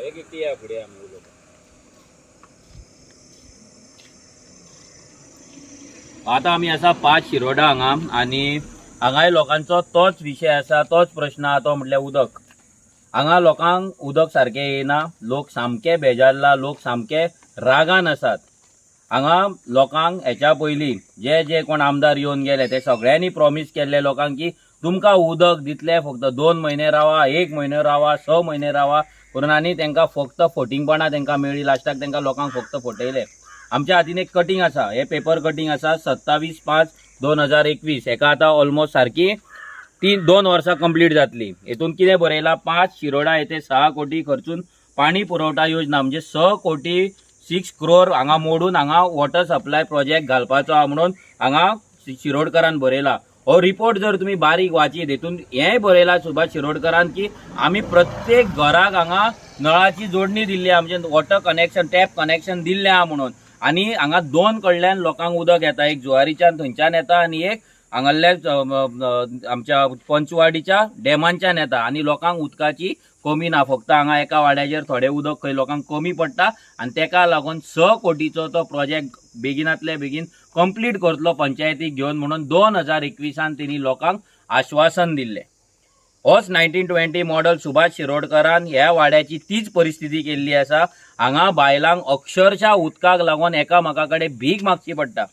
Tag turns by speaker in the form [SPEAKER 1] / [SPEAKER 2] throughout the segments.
[SPEAKER 1] एक एकटी या फुडें आमी उलोवपाक. आतां आमी आसा 5 शिरोडा हांगा आनी हांगाय लोकांचो तोच विशय आसा, तोच प्रश्न आहा, तो म्हटल्यार उदक. हांगा लोकांक उदक सारकें येयना, लोक सामके बेजारला, लोक सामके रागान आसात. हांगा लोकांक हेच्या पयलीं जे जे कोण आमदार येवन गेले ते सगळ्यांनी प्रॉमीस केल्ले लोकांक की तुमकां उदक दितले, फक्त 2 म्हयने रावा, 1 म्हयनो रावा, 6 म्हयने रावा करून, आनी तांकां फक्त फटींगपणां तांकां मेळ्ळी. लास्टाक तांकां लोकांक फक्त फटयले. आमच्या हातीन एक कटींग आसा, हे पेपर कटींग आसा 27/5/2021. हेका आतां ऑलमोस्ट सारकी 2 वर्सां कंप्लीट जातली. हेतून कितें बरयलां, 5 शिरोडा येथे 6 कोटी खर्चून पाणी पुरवठा योजना, म्हणजे 6 कोटी 6 क्रोर हांगा मोडून हांगा वॉटर सप्लाय प्रोजेक्ट घालपाचो आहा म्हणून हांगा शिरोडकरान बरयला. हो रिपोर्ट जर तुमी बारीक वाचीत, हेतून हेंय बरयलां सुभाष शिरोडकरान की आमी प्रत्येक घराक हांगा नळाची जोडणी दिल्ली आहा, म्हणजे वॉटर कनेक्शन, टॅप कनेक्शन दिल्लें आहा म्हणून. आनी हांगा 2 कडल्यान लोकांक उदक येता, एक जुवारीच्यान थंयच्यान येता आनी एक हांगासरल्या आमच्या पंचवाडीच्या डॅमांच्यान येता. आनी लोकांक उदकाची कमी ना, फक्त हांगा एका वाड्याचेर थोडें उदक खंय लोकांक कमी पडटा आनी तेका लागून 6 कोटीचो तो प्रोजेक्ट बेगिनातले बेगीन कंप्लीट करतलो पंचायतीक घेवन म्हणून 2021 तेणी लोकांक आश्वासन दिल्लें. होच 1920 मॉडल सुभाष शिरोडकरान ह्या वाड्याची तीच परिस्थिती केल्ली आसा. हांगा बायलांक अक्षरशः उदकाक लागून एकामेका कडेन भीक मागची पडटा.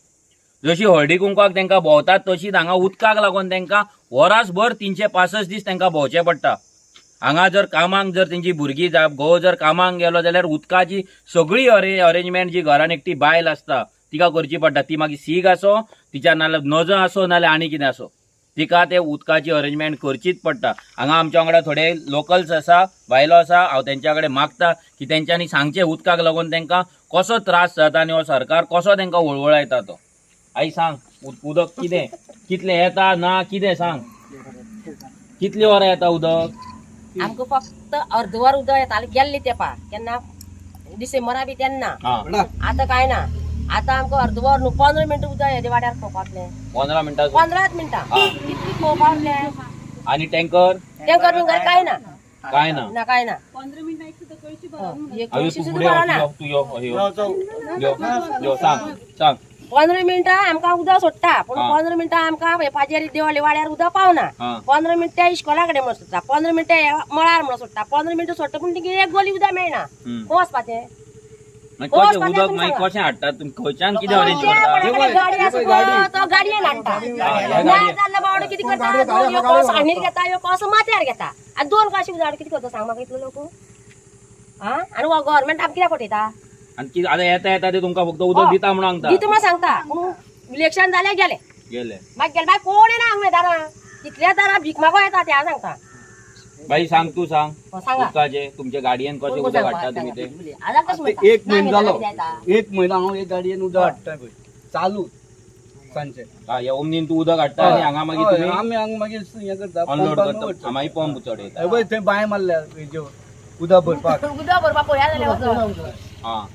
[SPEAKER 1] जशी हळदी कुंकवाक तांकां भोंवतात तशीच हांगा उदकाक लागून तांकां वरासभर 365 दीस तांकां भोंवचें पडटा. हांगा जर कामाक जर तेंची भुरगीं घोव जर कामाक गेलो जाल्यार उदकाची सगळी अरेंजमेंट जी घरान एकटी बायल आसता तिका करची पडटा. ती मागीर सीक आसो, तिच्या नाल्यार नजो आसो, नाल्यार आनी कितें आसो, तिका ते उदकाची अरेंजमेंट करचीच पडटा. हांगा आमच्या वांगडा थोडे लोकल्स आसा, बायलो आसा, हांव तेंच्या कडेन मागता की तेंच्यांनी सांगचें उदकाक लागून तांकां कसो त्रास जाता आनी हो सरकार कसो तांकां वळवळायता तो. आई सांग, उदक कितें कितलें येता ना कितें सांग, कितली वरां येता उदक?
[SPEAKER 2] आमकां फक्त अर्द वर उदक येतालें गेल्ले तेंपा, केन्ना डिसेंबरा बी तेन्ना. आतां कांय ना, आतां आमकां अर्द वर न्हू 15 मिनटां उदक येता वाड्यार खोवपातलें.
[SPEAKER 1] 15 मिनटां?
[SPEAKER 2] 15 मिनटां कितली खोवपातलें.
[SPEAKER 1] आनी टँकर?
[SPEAKER 2] टँकर बिंकर कांय ना.
[SPEAKER 1] काय ना?
[SPEAKER 2] ना, कांय ना.
[SPEAKER 3] 15 मिनटां एक सुद्दां कळशी भरून
[SPEAKER 2] एक
[SPEAKER 1] अयो,
[SPEAKER 2] कळशी
[SPEAKER 1] तूं
[SPEAKER 2] सुद्दां
[SPEAKER 1] फुडें
[SPEAKER 2] भरना.
[SPEAKER 1] यो, तूं यो, यो यो यो, सांग सांग.
[SPEAKER 2] 15 मिनटां आमकां उदक सोडटा, पूण 15 मिनटां आमकां हे पाजेर देवले वाड्यार उदक पावना. 15 मिनटां इश्कोला कडेन म्हणून सोडटा, 15 मिनटां मळार म्हणून सोडटा, 15 मिनटां सोडटा, पूण तिगे एक गोली उदक मेळना. खंय वचपाचें?
[SPEAKER 1] मागीर कशें उदक मागीर कशें हाडटात तुमी? खंयच्यान कितें अरेंज करता?
[SPEAKER 2] गाडी आसा पळय, तो गाडयेन हाडटा. ना जाल्यार बावडो कितें करता, दोन ह्यो कळस हांडीर घेता, ह्यो कळस माथ्यार घेता आनी 2 कळशी उदक कितें करता सांग म्हाका इतलो लोक? आं, आनी गव्हर्मेंट आमकां कित्याक फटयता?
[SPEAKER 1] आनी आतां येता येता ते तुमकां फक्त उदक दिता म्हणून सांगता.
[SPEAKER 2] दिता म्हणून सांगता, पूण इलेक्शन जालें गेलें,
[SPEAKER 1] गेले,
[SPEAKER 2] मागीर गेले, मागीर कोण येना हांगा दारां, कितल्या दारां भीक मागो येता ते हांव सांगता.
[SPEAKER 1] बाई सांग, तूं सांग.
[SPEAKER 2] सांगा.
[SPEAKER 1] उदकाचें तुमच्या गाडयेन कशें उदक हाडटा तुमी ते?
[SPEAKER 4] एक म्हयनो जालो, 1 म्हयनो हांव एक गाडयेन उदक हाडटा पळय, चालू सांजचे.
[SPEAKER 1] ह्या ओमनीन तूं उदक हाडटा आनी हांगा मागीर तुमी
[SPEAKER 4] आमी हांगा मागीर हें करता,
[SPEAKER 1] अनलोड करता, मागीर पंप चडयता.
[SPEAKER 4] पळय थंय बांय मारल्या हेज्यो उदक भरपाक.
[SPEAKER 2] उदक भरपाक पळया जाल्यार.
[SPEAKER 1] आं,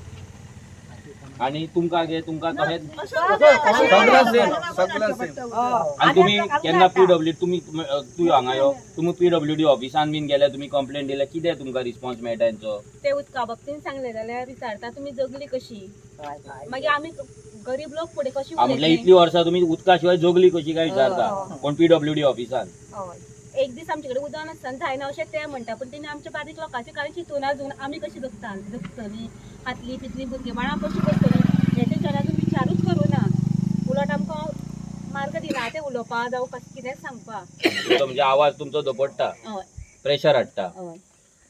[SPEAKER 1] आनी तुमकां गे तुमकां तशेंच?
[SPEAKER 4] सगळें सेम, सगळें सेम.
[SPEAKER 1] आनी तुमी केन्ना पीडब्ल्यू तुमी तूं हांगा यो, तुमी पीडब्ल्यूडी ऑफिसान बीन गेल्या, तुमी कंप्लेन दिल्या, कितें तुमकां रिस्पॉन्स मेळटा तेंचो?
[SPEAKER 3] ते उदका बाबतीन सांगलें जाल्यार विचारता तुमी जगली कशी, मागीर आमी गरीब लोक फुडें कशी
[SPEAKER 1] म्हटल्यार इतली वर्सां तुमी उदका शिवाय जगली कशी काय विचारता कोण पीडब्ल्यूडी ऑफिसान?
[SPEAKER 3] एक दीस आमचे कडेन उदक नासतना जायना अशें ते म्हणटा, पूण तेणी आमच्या बारीक लोकांचे कांय चिंतूना अजून आमी कशी जगता, जगतली, खातली पितली, भुरगेबाळां कशी करतली हें तेंच्यांनी अजून विचारूच करूं ना. उलट आमकां मार्ग दिना ते उलोवपा जावं कशें कितेंच सांगपा.
[SPEAKER 1] म्हणजे आवाज तुमचो दपडटा, प्रेशर हाडटा.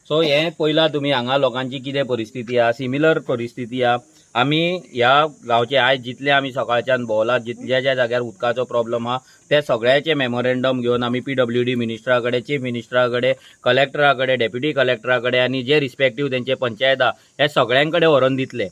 [SPEAKER 1] सो हें पयलां तुमी हांगा लोकांची कितें परिस्थिती आहा, सिमिलर परिस्थिती आहा. आमी ह्या गांवचे आयज जितले आमी सकाळच्यान भोंवला, जितल्या ज्या जाग्यार उदकाचो प्रॉब्लम आहा ते सगळ्याचे मेमोरेंडम घेवन आमी पीडब्ल्यूडी मिनिस्टरा कडेन, चीफ मिनिस्टरा कडेन, कलेक्टरा कडेन, डेप्युटी कलेक्टरा कडेन आनी जे रिस्पेक्टीव तेंचे पंचायत आहा हे सगळ्यां कडेन व्हरोन दितले.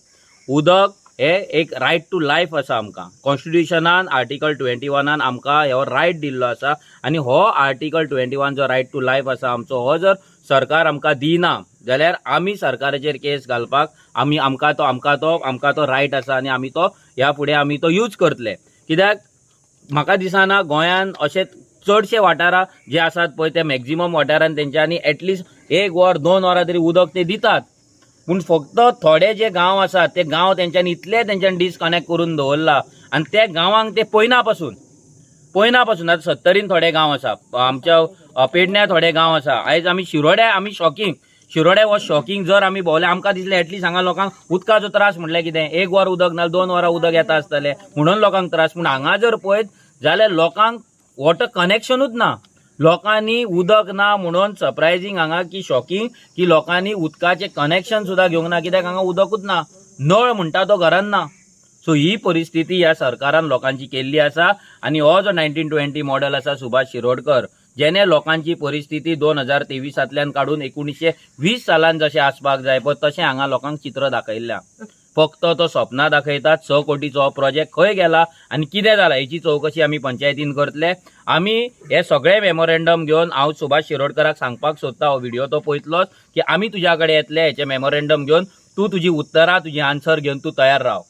[SPEAKER 1] उदक हे एक रायट टू लायफ आसा आमकां. कॉन्स्टिट्युशनान आर्टिकल 21 आमकां हो रायट दिल्लो आसा आनी हो आर्टिकल 21 जो रायट टू लायफ आसा आमचो, हो जर सरकार आमकां दिना जाल्यार आमी सरकाराचेर केस घालपाक आमी आमकां तो आमकां तो आमकां तो रायट आसा आनी आमी तो ह्या फुडें आमी तो यूज करतले. कित्याक म्हाका दिसना गोंयान अशे चडशे वाठारां जे आसात पळय ते मॅक्झिमम वाठारान तेंच्यांनी एटलिस्ट 1 वर 2 वरां तरी उदक ते दितात. पूण फक्त थोडे जे गांव आसात ते गांव तेंच्यांनी इतले तेंच्यांनी डिसकनेक्ट करून दवरला आनी त्या गांवांक ते पयना पासून आतां सत्तरीन थोडे गांव आसा, आमच्या पेडण्या थोडे गांव आसा. आयज आमी शिरोड्या आमी शॉकिंग, शिरोड्या हो शॉकिंग जर आमी भोंवले आमकां दिसलें एटलीस्ट हांगा लोकांक उदकाचो त्रास म्हणल्यार कितें, 1 वर उदक ना 2 वरां उदक येता आसतलें म्हणून लोकांक त्रास. पूण हांगा जर पळयत जाल्यार लोकांक वॉटर कनेक्शनूच ना, लोकांनी उदक ना म्हणून सरप्रायझींग हांगा की शॉकिंग की लोकांनी उदकाचें कनेक्शन सुद्दां घेवंक ना, कित्याक हांगा उदकूच ना, नळ म्हणटा तो घरान ना. सो ही परिस्थिती ह्या सरकारान लोकांची केल्ली आसा. आनी हो जो 1920 मॉडल आसा सुभाष शिरोडकर, जेणे लोकांची परिस्थिती 2023 काडून 1920 सालान जशें आसपाक जाय पळय तशें हांगा लोकांक चित्र दाखयल्लें. फक्त तो सपनां दाखयतात. 6 कोटीचो हो प्रोजेक्ट खंय गेला आनी कितें जाला हेची चवकशी आमी पंचायतीन करतले. आमी हे सगळे मेमोरेंडम घेवन हांव सुभाष शिरोडकराक सांगपाक सोदता, हो व्हिडिओ तो पळयतलोच की आमी तुज्या कडेन येतले, हेचे मेमोरेंडम घेवन तूं तुजी उत्तरां तुजी आन्सर घेवन तूं तयार राव.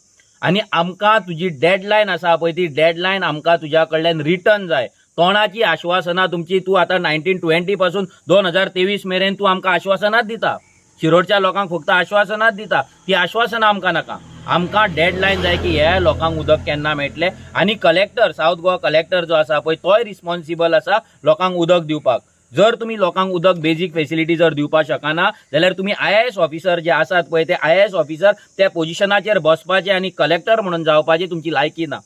[SPEAKER 1] आनी आमकां तुजी डेडलायन आसा पळय ती डेडलायन आमकां तुज्या कडल्यान रिटर्न जाय. तोंडाची आश्वासनां तुमची, तूं आतां 1920 पासून 2023 मेरेन तूं आमकां आश्वासनाच दिता, शिरोडच्या लोकांक फक्त आश्वासनाच दिता, ती आश्वासनां आमकां नाका. आमकां डेडलायन जाय की ह्या लोकांक उदक केन्ना मेळटलें. आनी कलेक्टर, सावथ गोवा कलेक्टर जो आसा पळय तोय रिस्पॉन्सिबल आसा लोकांक उदक दिवपाक. जर तुमी लोकांक उदक बेजीक फेसिलिटी जर दिवपाक शकना जाल्यार तुमी IAS officer जे आसात पळय ते IAS officer त्या पोजिशनाचेर बसपाचे आनी कलेक्टर म्हणून जावपाची तुमची लायकी ना.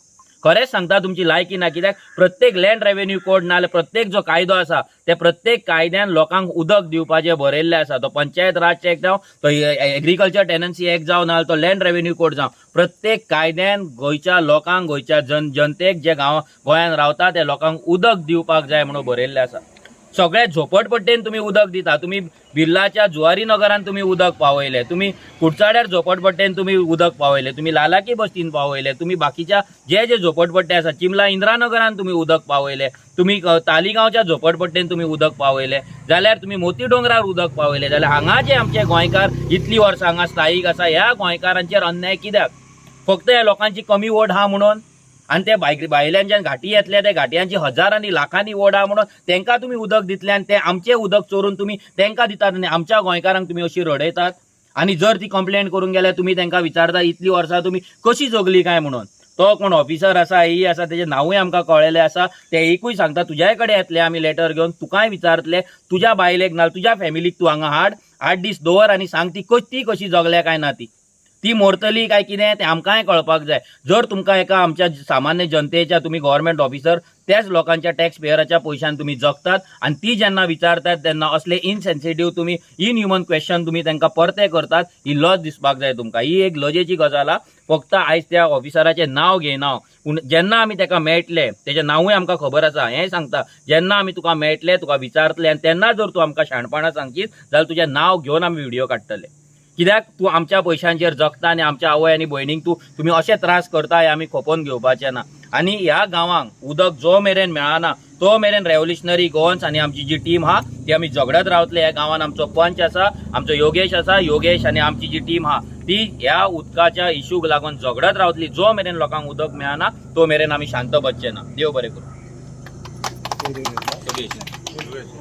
[SPEAKER 1] खरेंच सांगता तुमची लायकी ना, कित्याक प्रत्येक लँड रेव्हेन्यू कोड ना जाल्यार प्रत्येक जो कायदो आसा ते प्रत्येक कायद्यान लोकांक उदक दिवपाचें बरयल्लें आसा. तो पंचायत राज एक्ट जावं, तो एग्रीकल्चर टेनन्सी एक्ट जावं, ना तो लँड रेव्हेन्यू कोड जावं, प्रत्येक कायद्यान गोंयच्या लोकांक, गोंयच्या जनतेक जे गांव गोंयान रावता त्या लोकांक उदक दिवपाक जाय म्हणून बरयल्लें आसा. सगळे झोपडपट्टेन तुमी उदक दिता, तुमी बिर्लाच्या जुवारी नगरान तुमी उदक पावयलें, तुमी कुडचाड्यार झोपडपट्टेन तुमी उदक पावयलें, तुमी लालाकी बस्तीन पावयलें, तुमी बाकीच्या जे जे झोपडपट्टे आसा चिमला इंदिरानगरान तुमी उदक पावयलें, तुमी तालिगांवच्या झोपडपट्टेन तुमी उदक पावयलें, जाल्यार तुमी मोती दोंगरार उदक पावयलें. जाल्यार हांगा जे आमचे गोंयकार इतली वर्सां हांगा स्थायीक आसा ह्या गोंयकारांचेर अन्याय कित्याक? फक्त ह्या लोकांची कमी वोट आहा म्हणून, आनी ते भायल्यांच्यान घाटी येतले त्या घाटयांची हजारांनी लाखांनी वोट आहा म्हणून तेंकां तुमी उदक दितले आनी ते आमचें उदक चोरून तुमी तेंकां दितात आनी आमच्या गोंयकारांक तुमी अशी रडयतात. आनी जर ती कंप्लेन करूंक गेल्यार तुमी तेंकां विचारता इतली वर्सां तुमी कशी जगली काय म्हणून. तो कोण ऑफिसर आसा ही आसा तेजें नांवूय आमकां कळ्ळेलें आसा, ते एकूय सांगता तुज्याय कडेन येतले आमी लेटर घेवन, तुकाय विचारतले तुज्या बायलेक ना तुज्या फॅमिलीक तूं हांगा हाड, 8 दीस दवर आनी सांग ती कशी जगल्या काय ना, ती मोरतली काय कितें तें आमकांय कळपाक जाय. जर तुमकां एका आमच्या सामान्य जनतेच्या तुमी गव्हर्मेंट ऑफिसर त्याच लोकांच्या टॅक्स पेयराच्या पयशान तुमी जगतात आनी ती जेन्ना विचारतात तेन्ना असले इनसेन्सिटीव तुमी इनह्युमन क्वेश्चन तुमी तांकां परते करतात, ही लज दिसपाक जाय तुमकां. ही एक लजेची गजाल आहा. फक्त आयज त्या ऑफिसराचें नांव घेयना, पूण जेन्ना आमी ताका मेळटले तेजें नांवूय आमकां खबर आसा, हें सांगता जेन्ना आमी तुका मेळटले तुका विचारतले आनी तेन्ना जर तूं आमकां शाणपणां सांगशीत जाल्यार तुजें नांव घेवन आमी व्हिडियो काडटले. कित्याक तूं आमच्या पयशांचेर जगता आनी आमच्या आवय आनी भयणींक तूं तुमी अशे त्रास करता हे आमी खोपोवन घेवपाचें ना. आनी ह्या गांवांक उदक जो मेरेन मेळना तो मेरेन रेव्होल्युशनरी गोवन्स आनी आमची जी टीम आहा ती आमी झगडत रावतले. ह्या गांवान आमचो पंच आसा, आमचो योगेश आसा, योगेश आनी आमची जी टीम आहा ती ह्या उदकाच्या इशूक लागून झगडत रावतली. जो मेरेन लोकांक उदक मेळना तो मेरेन आमी शांत बसचे ना. देव बरें करूं. योगेश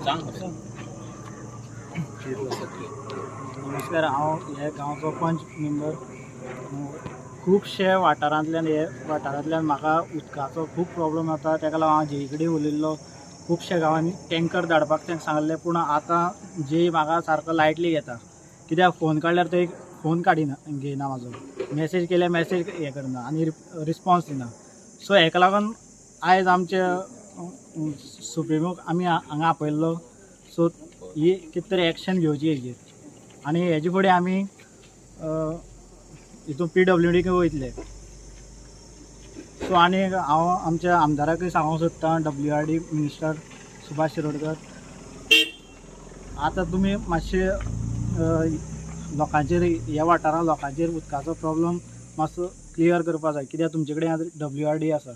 [SPEAKER 1] सांग.
[SPEAKER 5] नमस्कार, हांव ह्या गांवचो पंच मेंबर. खुबशे वाठारांतल्यान हे वाठारांतल्यान म्हाका उदकाचो खूब प्रॉब्लम जाता, ताका लागून हांव जेई कडेन उलयल्लो. खुबश्या गांवांनी टँकर धाडपाक तांकां सांगलें, पूण आतां जे म्हाका सारको लायटली घेता, कित्याक फोन काडल्यार ते फोन काडिना, घेयना, म्हाजो मॅसेज केल्यार मॅसेज हें करना आनी रिस्पोन्स दिना. सो हेका लागून आयज आमचे सुप्रिमोक आमी हांगा आपयल्लो. सो ही कितें तरी एक्शन घेवची हेजेर आनी हेजे फुडें आमी हितून PWD वयतले. सो आनी हांव आमच्या आमदाराकूय सांगूंक सोदता, WRD minister Subhash Shirodkar, आतां तुमी मातशे लोकांचेर ह्या वाठारांत लोकांचेर उदकाचो प्रॉब्लम मातसो क्लियर करपाक जाय, कित्याक तुमचे कडेन आतां WRD आसा.